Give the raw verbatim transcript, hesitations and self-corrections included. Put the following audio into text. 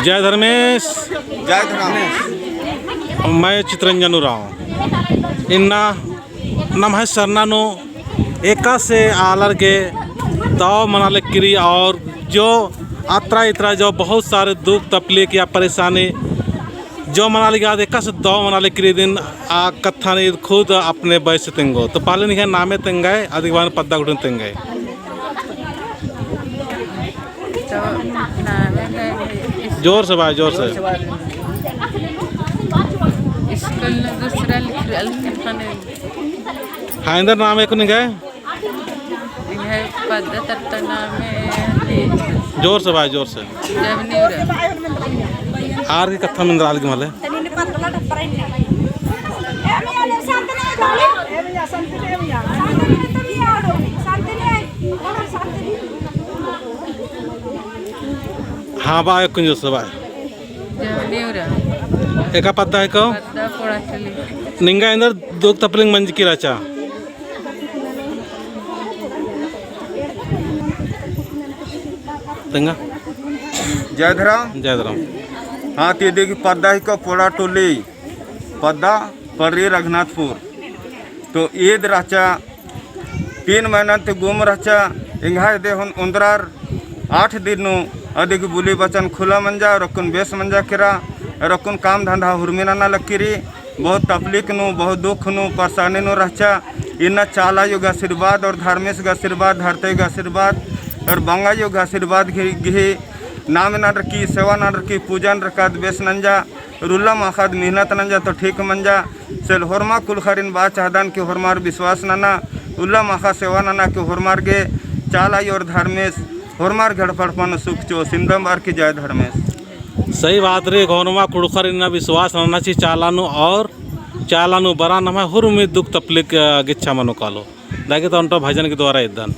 जय धर्मेस। जय धर्मेस। मैं चितरंजन उराँव। इन्ना नम्है सरना नू एकासे आलर गे दव मना लगी रई और जो अतरा इतरा जो बहुत सारे दुख तकलीफ या परेशानी जो मना लगी रई, एकासे दव मना लगी रई इदिन आ कत्थन ईद खुद अपने बयस तेंगो। तो पहले निंग्है नामे तेंगय, अदिक बाद पद्दा गुट्ठिन तेंगय। तो नामे है। जोर से भाई, जोर से। स्कूल नू दूसरा लिख रहल हन। हाँ, एन्दर नामे को निंग्है? निंग्है पद्दा तरता नामे। जोर से भाई, जोर से। जवनी उराँव। आर की कत्था मेंदर आलगी मले। हाँ बा, एक कुंज से बा। जवनी उराँव। एका पद्दा हिको? पद्दा पोड़ा टोली। निंगा एन्दर दुख तकलीफ मंजकी रहचा? तेंगा। जय धरम। जय धरम। हाँ, तो ईद गही पद्दा हिको पोड़ा टोली, पद्दा पर्री रघुनाथपुर। तो ईद रहचा तीन महीना ती गुम रहचा, एंग्है दे होन ओन्द्रर आठ दिन नू अदिक बुली बचन खुला मंजा, और अक्कुन बेस मंजा केरा, और अक्कुन काम धंधा हुरमी नना लगी रई। बहुत तकलीफ नू, बहुत दुख नू, परेशानी नू रहचा। इन्ना चाला आयो गही आशीर्वाद और धर्मेस गही आशीर्वाद, धरती गही आशीर्वाद और बंगा आयो गही आशीर्वाद गही, गही नाम ननर की, सेवा ननर की, पूजन रखत बेस नंजा। उल्ला माख़ा द मेहनत नंजा तो ठीक मंजा। से ले होरमा कुँड़ुख़रिन बआ चाहदन कि होरमर विश्वास नना, उल्ला माख़ा सेवा नना कि होरमर गे चाला आयो और धर्मेस होरमर गे एड़पा एड़पा नू सुख चिओस। इवंदम बअर की जय धर्मेस। सही बात रई, होरमा कुँड़ुख़रिन विश्वास नना ची चाला नू और चाला नू बरआ नम्है हुरमी दुख तकलीफ, अ, गिच्छा मनो कालो। दागे तो ओन्टा भजन के द्वारा इदन।